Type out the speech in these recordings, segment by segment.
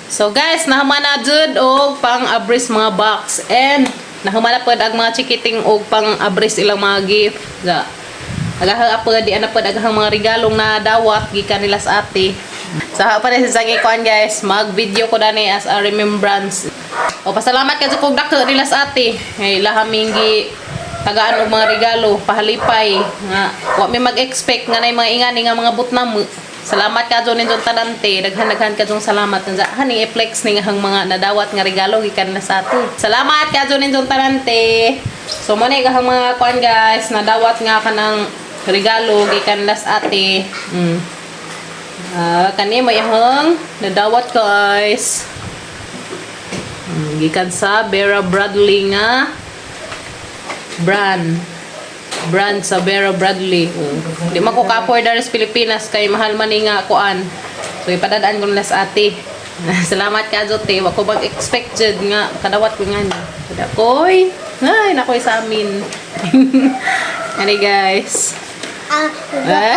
So guys, nahuman na jud og pang abris mga box and nahuman na pod ang mga chikiting og pang abris ilang mga gift. Ga. Agaha pa di ana pod agahang mga regalong na dawat gikan nila sa ate. Sa pa na sa kuan guys, mag-video ko dani as a remembrance. O pasalamat ka kog dako nila sa ate. Ngay ilaha gi tagaan og mga regalo, pahalipay nga wa mi mag-expect nga nay mga ingani nga mga butnam. Salamat ka ninyong tanan te. Daghan-daghan ka salamat. Nga hani i-flex ni nga hang mga nadawat nga regalo gikan na sa ate. Salamat ka ninyong tanan te. So mo na gahang mga kuan guys, nadawat nga kanang regalo gikan nas ate. Ah, kani may ahang nadawat guys. Gikan sa Vera Bradley nga brand. Brand sa Vera Bradley. Oh. Di man ko ka-afford diri sa Pilipinas kay mahal man ni nga kuan. So ipadadaan ko nila sa ate. Salamat ka te. Wa ko mag-expect jud nga kadawat ko nga ni. Kada koy. Ay, nakoy sa amin. Ani guys. Ah,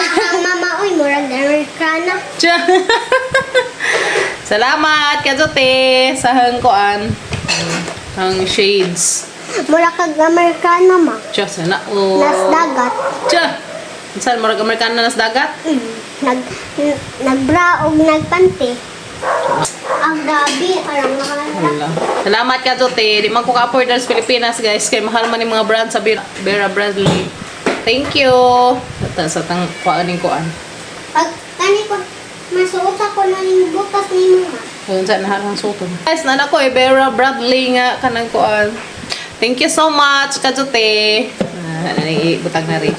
ang mama uy, murag Amerikana. Tsa. Salamat ka te sa hangkoan. Ang shades. Murag kag Amerikana ma. Tsa, sana oh. Nas dagat. Tsa. Saan murag Amerikana nas dagat? Nag nagbra og nagpanty. Ang gabi, arang nakala. Wala. Salamat ka te. Di man ko ka-afford sa Pilipinas guys kay mahal man yung mga brand sa Vera Bradley. Thank you. Sa sa tang kuan ning kuan. Pag kani ko masuot ako ng butas ni mama. Ayun sa naharang suton. Guys, nana ko eh, Vera Bradley nga kanang kuan. Thank you so much, Kajute. Ah, ano ibutang na rin.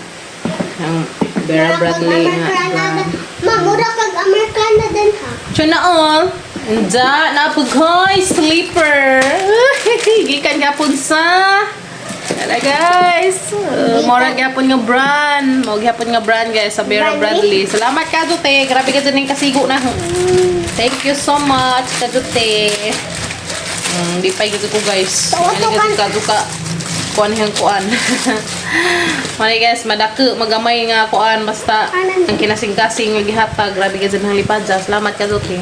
Ang Vera Mura kag Bradley nga Amerikana brand. Ma, mura kag Amerikana din ha. Siya na all. Anda, napughoy, sleeper. Gikan gapon sa. Tara guys. Mora gyapon nga brand. Mo gyapon nga brand guys sa Vera Bradley. Bradley. Salamat Kajute. Grabe ka dyan yung kasigo na. Thank you so much, Kajute. Di pa gito ko guys. Tawa Ano to kan. ka ka kuan hiyang kuan. Mali guys, madako magamay nga kuan basta Anan. ang kinasing-kasing nga gihatag. Grabe ka dyan ang lipadya. Salamat Kajute.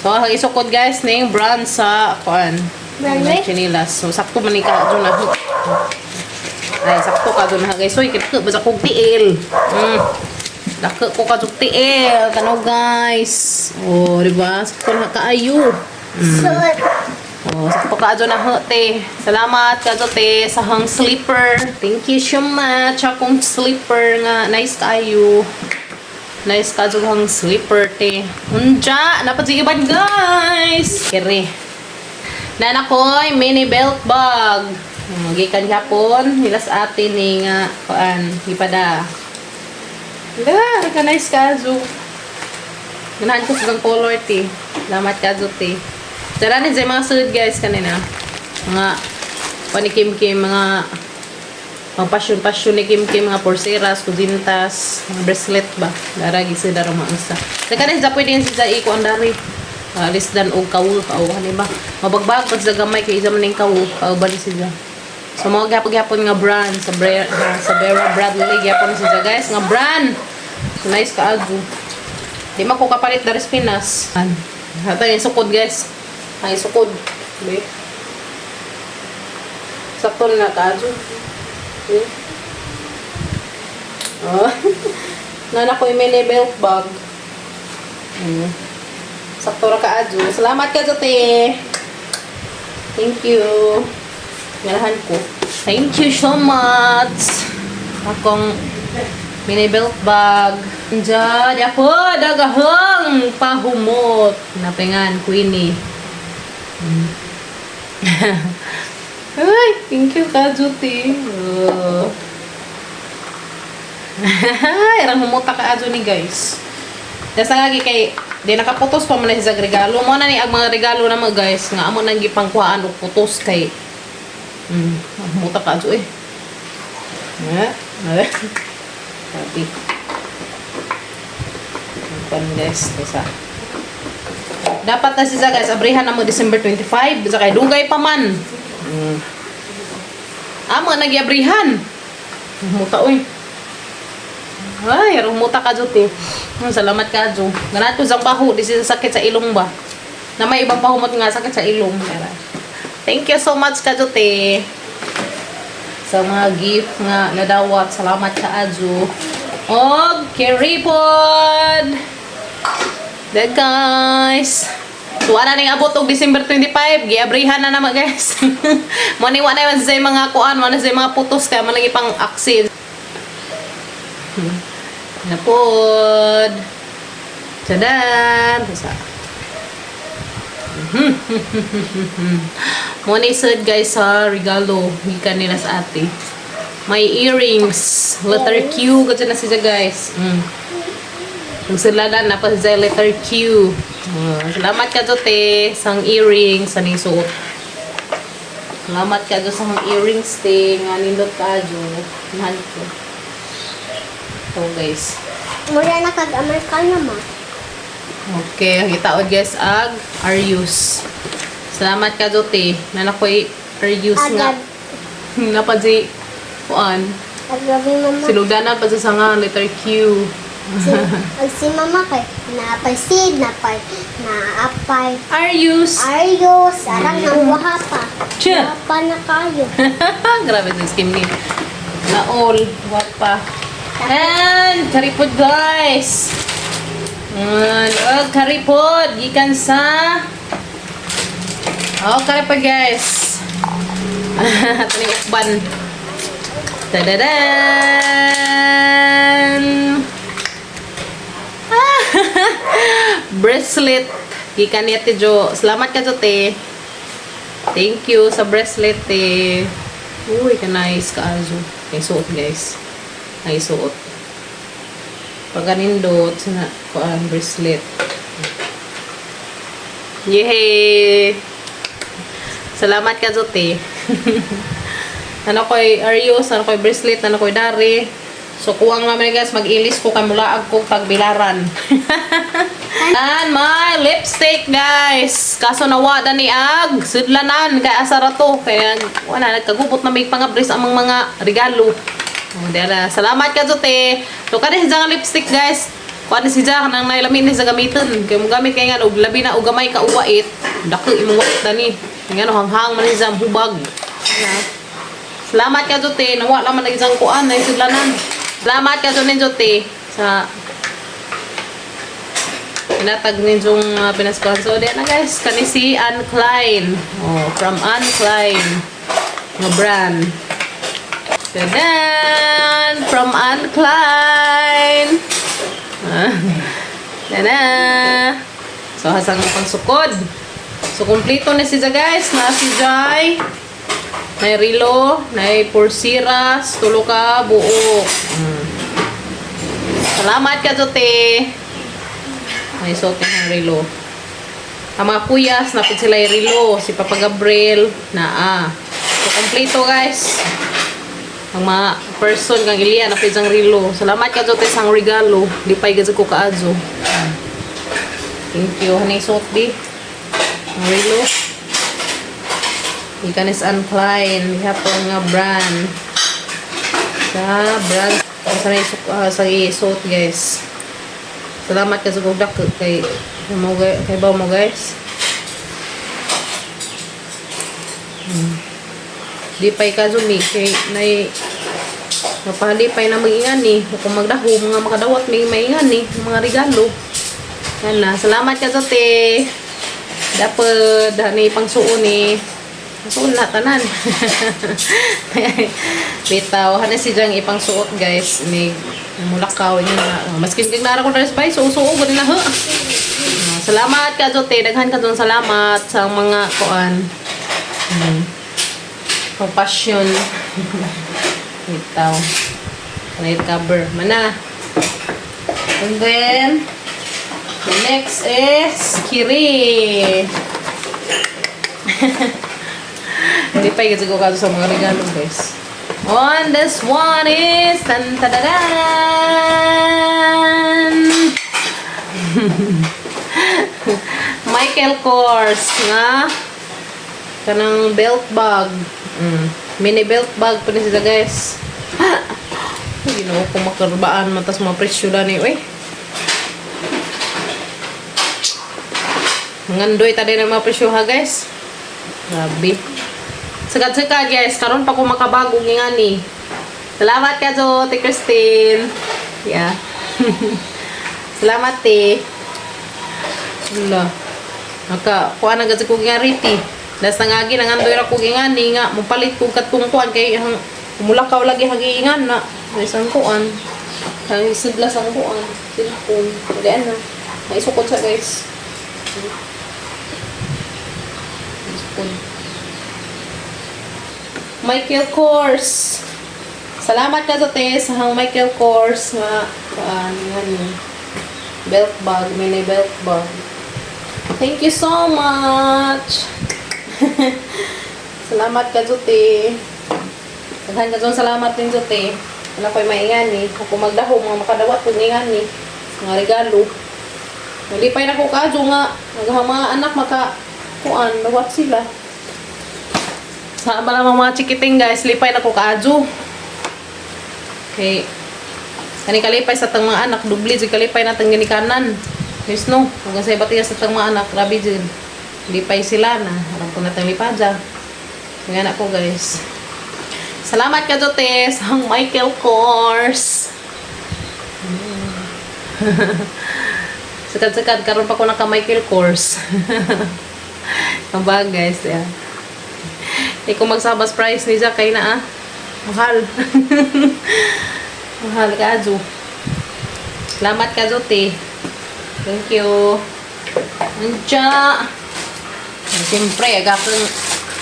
So, ang isukod guys ning brand sa kuan. Brand, Ng Chinilas. So, sakto man ni ka dyan na. Ay, sakto ka dyan na guys. Uy, kito ba sa kog tiil. Dako ko ka jud tiil. Tanaw guys. Oh, di ba? Sakto na kaayo. Suot. Oh, sakto ka dyan na te. Salamat ka te sa hang slipper. Thank you so much. Akong slipper nga nice kaayo. Nice ka jud hang slipper te. Unja, dapat sige iban guys. Kere. Nana koy mini belt bag. Gikan gyapon nila sa ate ni nga kuan gipada. La, ka nice ka ju. Ganahan ko sa color te. Salamat ka te. Tara ni sa mga sud guys kanina. Mga kuan ni Kim Kim, mga mga passion passion ni Kim Kim, mga pulseras, kuzintas, mga bracelet ba. Dara gisud dara mga usa. Sa kanin sa pwede sa iko ang dari. Alis dan og kawo kawo ani ba. Mabagbag pag sa gamay kay isa man ning kawo, kawo ba ni siya. So mga gyapon gyapon nga brand sa Bra, sa Vera Bradley gyapon siya guys nga brand. So nice ka adyo. Di man ko kapalit dari sa Pinas. Hata yung sukod guys. Ang sukod. Be. Sakto na ka adyo. Okay. Oh. Nana ko yung mini belt bag. Sakto ra ka adyo. Salamat ka te. Thank you. Ganahan ko. Thank you so much. Akong mini belt bag. Diyan, ako, dagahang pahumot. Napingan, Queenie. Ay, thank you ka, Juti. Oh. Ay, arang humuta ka adyo ni guys. Dasa nga gi kay di nakaputos pa man na siya sa regalo. Mo na ni ang mga regalo na mga guys nga amo nang gipangkuhaan og putos kay humuta ka adyo eh. Eh, eh. Sabi. Pan guys, kaysa. Dapat na siya guys, abrihan na mo December 25, bisa kay dugay pa man. Amo nagyabrihan. Humuta oy. Ay, humuta ka jud eh. Salamat ka, Jo. Ganato sang baho, di siya sakit sa ilong ba? Na may ibang pahumot nga sakit sa ilong. Meron. Thank you so much, Kajo, te. Sa mga gift nga nadawat. Salamat ka, Ajo. Og keripod! Then guys, so wala ning abot og December 25, giabrihan na naman, guys. Mo ni wala man sa mga kuan, wala sa mga putos kay man lagi pang aksin. Napod. Tadan! Sa. Mo ni sad, guys, sa regalo gikan nila sa ate. May earrings, letter Q kadto na siya, guys. Ang sila na pa siya letter Q. Salamat ka te sang earrings sa ning suot. Salamat ka sa mga earrings te nga nindot ka jo. Mahal ko. So guys. Mura na kag Amerikano ma. Okay, ang itaod, guys, ag Arius. Salamat ka te. Nana ko'y Arius nga. Agad. Napad si kuan. Agabi mama. Silugdanan pa sa nga letter Q. Ag si mama kay naapay seed, napay naapay Arius. Ayos, arang nang pa. Tiyan. Wapa na kayo. Grabe sa skim ni. Naol. Wapa. And, karipod, guys. And, oh, karipod. Gikan sa. Oh, karipod, guys. Ito ukban. Tadadan! Ah! Bracelet. Gikan ni Ate Jo. Salamat ka, Jo, te. Thank you sa bracelet, te. Uy, ka-nice ka, Azo. Ay, suot, guys. Ay, suot. Pagkanindot, sa kuan bracelet. Yay! Salamat ka, Zote. Ano ko'y Arius, ano ko'y bracelet, ano ko'y dari. So, kuwang naman, guys, mag-ilis ko kay mulaag ko tagbilaran. And my lipstick, guys. Kaso nawa na ni ag sudlanan kay asa ra to. Kaya wala nagkagubot na may pangabris amang mga regalo. Oh, dala. Salamat ka, Zote. So kani siya nga lipstick, guys. Kuan ni siya kanang nailamin ni sa gamiton. Kay mo gamit kay nga og labi na og gamay ka uwait. Dako imong wait dani. Ngano hanghang man ni siya hubag. Salamat ka, Zote. Nawa lang man lagi siyang kuan na sudlanan. Salamat ka Zote sa Pinatag ninyong pinaskuhan. So, diyan na, guys. Kani si Anne Klein. Oh, from Anne Klein. Nga brand. Tadan! From Anne Klein. Ah. Tada! So, hasang pangsukod. So, kumpleto na siya, guys. Na si Jai. Nay rilo, nay pulsiras, tulo ka buo. Salamat ka, Jote. May suot ng relo. Ang mga kuyas, napit sila yung relo. Si Papa Gabriel, naa. So, kompleto, guys. Ang mga person kang Ilya, napit siyang relo. Salamat ka, Jote, sang regalo. Di pa igaz ko kaadyo. Thank you. Hanay suot, di. Ang relo. Ikan is Anne Klein. Hapon nga brand. Sa brand. Sa isuot, guys. Salamat ka sa gugdak kay mo kay ba mo, guys. Di pa ka zumi kay nay mapalipay na mag-ingan ni kung magdaho mga makadawat may maingan ni mga regalo. Yan na. Salamat ka sa te. Dapat dani pangsuon ni. Pangsuon na tanan. Bitaw, hana si Jang ipangsuot, guys, ni mulakaw niya na. Maskin kag nara ko na bay, suo-suo gud na ha. Ah, salamat ka Jote, daghan ka dun salamat sa mga kuan. Compassion. Bitaw. Night cover. Mana. And then, the next is Kiri. Hindi pa yung ko sa mga regalo, guys. On this one is tan tadadan! Michael Kors nga kanang belt bag. Mini belt bag pa ni sila, guys. Ginoo ko makarbaan matas mga presyo dani oy. Ngandoy ta din ang mga presyo ha, guys. Grabe. Sagad-sagad, guys, karon pa ko makabagong ngani. Salamat ka Jo, Te Christine. Yeah. Salamat, te. Wala. Naka, kuha na gad ko nga riti. Das nangagi nangandoy ra ko ngani nga mopalit ko katong kuan kay ang kumulakaw lagi hagiingan na. Isang kuan. Ang sidlas ang kuan. Cellphone. Dali na. Naisukod siya, guys. Naisukod. Michael Kors. Salamat ka sa te sa hang Michael Kors nga kuan nga ni belt bag, mini belt bag. Thank you so much. Salamat ka, Jote. Daghan ka dyan, salamat din, Jote. Wala ko'y maingani. Ako magdaho, mga makadawat ko ngani. Mga regalo. Nalipay na ko kadyo nga. Naghang mga anak maka kuan, dawat sila. Sa ba naman mga chikiting, guys, lipay na ko kaadyo. Okay. Kani kalipay sa tang mga anak, dubli jud kalipay na tang ginikanan. Yes no, hanggang sa iba't sa tang mga anak, grabe jud. Lipay sila na, aram ko na tang lipadya. Nga na ko, guys. Salamat ka Jote sa Michael Kors. Sakad-sakad karon pa ko naka Michael Kors. Ang bag, guys, yeah. Di ko magsabas price ni Jack kay na ah. Mahal. Mahal ka, Ajo. Salamat ka, Jote. Thank you. Andiya. Siyempre, aga kang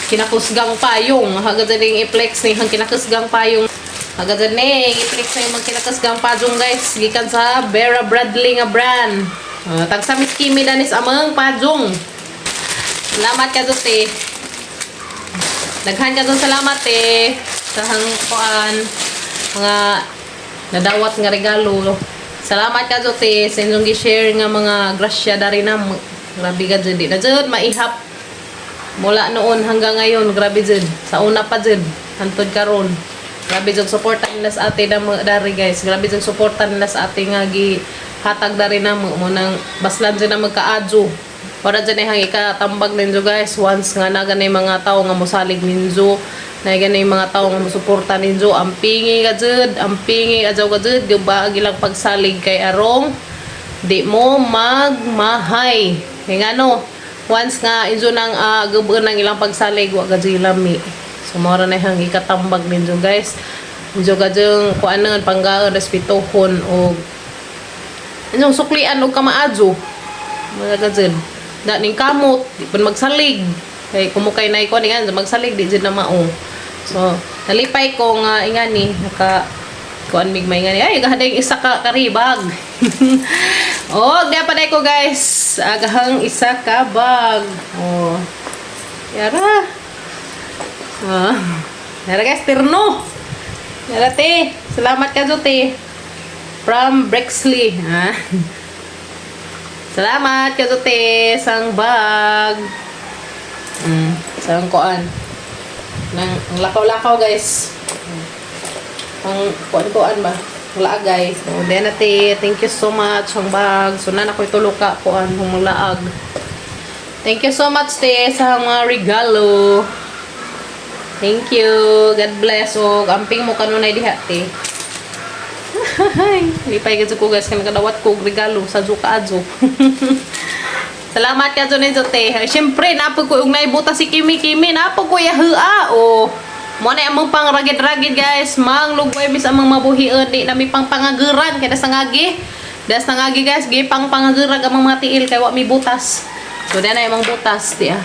kinakusgang payong. Hagad na yung i-flex ni hang kinakusgang payong. Hagad na yung i-flex na yung mga kinakusgang payong, guys. Gikan sa Vera Bradley nga brand. Tagsamis kimi danis amang payong. Salamat ka, Jote. Daghan ka doon, salamat eh. Sa hang kuan mga nadawat nga regalo. Salamat ka te sa inyong gi-share nga mga grasya dari na. Grabe ka jud, di na jud maihap mula noon hanggang ngayon, grabe jud. Sa una pa jud hantod karon. Grabe jud suporta nila sa ate na mga dari, guys. Grabe jud suporta nila sa ate nga gi hatag dari na mo mo nang baslan jud na magkaadyo. Para dyan ay hang ikatambag ninyo, guys. Once nga na ganay mga tao nga mosalig ninyo, na ganay mga tao nga mosuporta ninyo, ang pingi ka jud, ang pingi ka ka jud, gibaag ilang pagsalig kay arong di mo magmahay. Kaya nga no, once nga inyo nang gabon ng ilang pagsalig, wa ka jud lami. So mao ra na hang ikatambag ninyo, guys. Inyo ka jud kuanon panggaon, respetuhon og inyong suklian og kamaadyo. Mga ka. Da ning kamot, di pa magsalig. Kay kumukay na iko ni nga magsalig di jud na mao. So, nalipay ko nga ingani naka kuan mig may ingani. Ay, gahaday isa ka karibag. Oh, di pa ko, guys. Agahang isa ka bag. Oh. Yara. Ah. Yara, guys, terno. Yara te. Salamat ka te. From Brexley. Ah. Salamat ka te sang bag. Sang kuan. Nang ang lakaw-lakaw, guys. Ang kuan-kuan ba? Ang laagay. So, then ate, thank you so much ang bag. So, na ako'y tulo ka kuan kung laag. Thank you so much te sa mga regalo. Thank you. God bless. O, amping mo kanunay diha te. Lipay ka ko, guys, kay nakadawat ko og regalo sa Zuka Adzo. Salamat ka dyan te. Siyempre, napag ko og naibuta si Kimi Kimi, napag ko yahua. O, mo na among pangragid-ragid, guys. Mang lugway mis amang mabuhion di nami pang pangaguran kay das nangagi. Das nangagi, guys, gi pang pangagurag amang mga tiil kay wa mi butas. So di na imong butas di ah.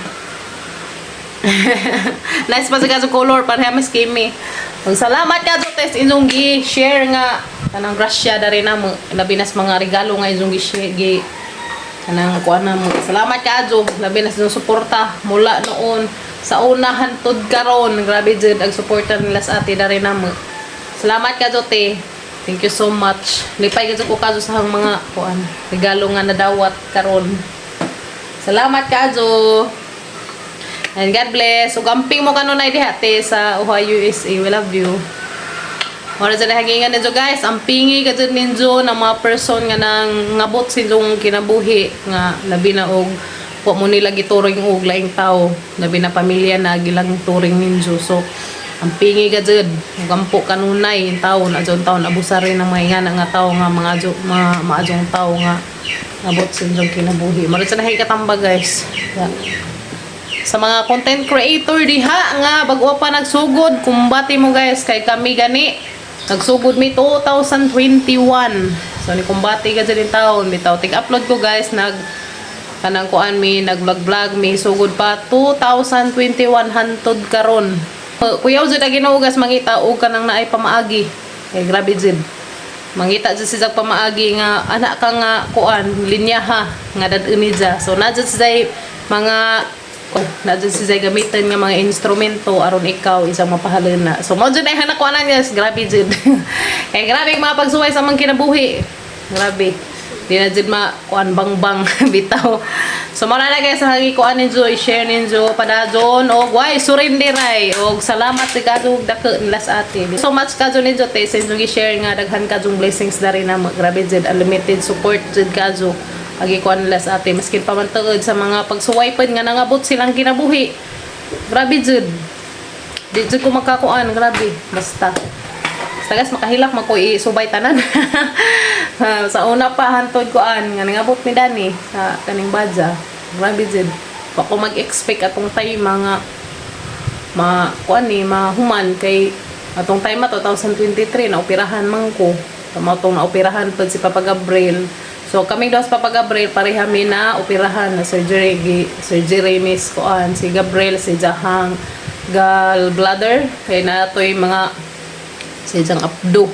Nice pa sa color para mas Kimi. Ang salamat ka te sa inyong gi-share nga kanang grasya dari namo, labi nas mga regalo nga inyong gi-share gi kanang kuan na mo. Salamat kaadyo, labi na sa inyong suporta mula noon sa una hantod karon. Grabe jud ang suporta nila sa ate dari namo. Salamat kaadyo te. Thank you so much. Lipay gid ko kaadyo sa mga kuan regalo nga nadawat karon. Salamat kaadyo. And God bless. Ug amping mo kanunay diha te sa Ohio, USA. We love you. Mora sa hagingan ninyo, guys, ang pingi ka dyan ninyo ng mga person nga nang ngabot sa inyong kinabuhi nga labi na og Wa mo nila gituring og laing tao, labi na pamilya na gilang turing ninyo. So ang pingi ka jud, gampo kanunay yung tao na jud taon abusarin ng mga ingana nga tao nga mga mga maadjong tao nga nabot sa inyong kinabuhi. Marot sa nahay katamba, guys. Yeah. Sa mga content creator diha nga bag-o pa nagsugod, kumbati mo, guys, kay kami gani nagsugod mi 2021. So ni kumbati ka dyan taon bitaw tig upload ko, guys, nag kanang kuan mi, nag vlog vlog mi sugod pa 2021 hantod karon. Kuyaw jud ang Ginoo, guys, mangita og kanang naay pamaagi kay grabe jud mangita jud siya pamaagi nga anak ka nga kuan linya ha nga dad-on niya. So na jud siya mga, oh, na jud siya gamitin nga mga instrumento aron ikaw isang mapahalin na. So mao jud ay hanak kuanan, guys. Grabe jud kay grabe ang mga pagsuway sa mga kinabuhi. Grabe, di na jud ma kuan bangbang bitaw. So mao na, guys, ang kuan ninyo, i-share ninyo padajon og why surinderay og salamat si kadto dako nila sa ate. So much kadto ninyo te sa inyong i-share nga daghan kadtong blessings dari na. Grabe jud, unlimited support jud kadto agi kuan nila sa ate maskin pa man tuod sa mga pagsuway pod nga nangabot silang kinabuhi. Grabe jud. Di jud ko makakuan, grabe. Basta. Basta, guys, makahilak man ko isubay tanan. Ah, sa una pa hantod kuan nga nangabot mi dani sa kaning badya. Grabe jud. Wa ko mag-expect atong time mga ma kuan ni mahuman kay atong time 2023 na operahan man ko. Tama tong naoperahan pud si Papa Gabriel. So kami daw sa Papa Gabriel pareha mi na operahan na surgery gi, surgery miss kuan si Gabriel si Jahang gallbladder kay natoy mga sa iyang abdo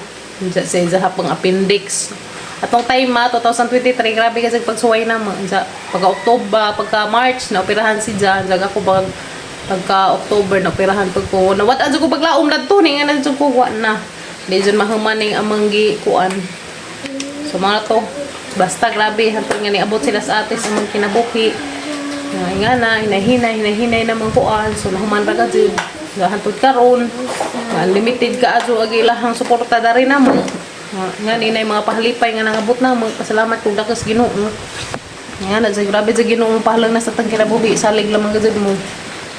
sa iyang pang appendix atong time ma 2023. Grabe kasi pagsuway na mo. Sa pagka October, pagka March na operahan si Jan jag ako pag pagka October na operahan pag ko na what adto ko paglaom na ni nga na ko wa na di jud mahuman ning amang gi kuan. So mga to, basta grabe hantod nga niabot sila sa ate sa amang kinabuhi nga nga na hinahinay hinahinay namang kuan. So nahuman ra ka jud nga hantod karon nga unlimited ka adto ag ilahang suporta dari namo nga nga ninay mga pahalipay nga nangabot namo. Pasalamat kog dakos Ginoo nga na sa grabe sa Ginoo pahalang na sa tang kinabuhi. Salig lamang gud mo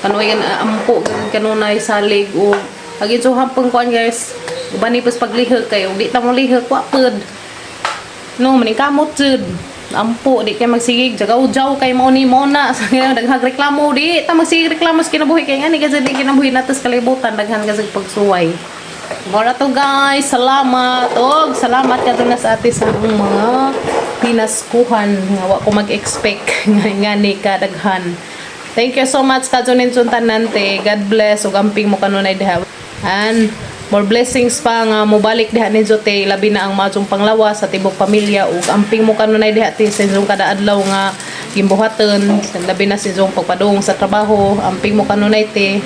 kanuy ampo gud kanunay salig o agin. So hampang kuan, guys, uban ni pas paglihok kay ug di ta mo lihok wa pud no maning kamot jud ampo di kay magsigig jagaw-jaw kay mao ni mao na sa daghang reklamo. Di ta magsigig reklamo sa kinabuhi kay ngani kasi di kinabuhi nato sa kalibutan daghan kasi pagsuway. Mao na to, guys. Salamat og salamat kadto na sa ate sa akong mga pinaskuhan nga wa ko mag-expect nga ngani ka daghan. Thank you so much kadto ninyong tanan te. God bless ug amping mo kanunay diha and more blessings pa nga mobalik diha ninyo te, labi na ang maadtong panglawas sa tibok pamilya ug amping mo kanunay diha te sa inyong kada adlaw nga gimbuhaton, labi na sa inyong pagpadung sa trabaho. Amping mo kanunay te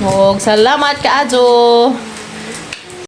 ug salamat kaayo.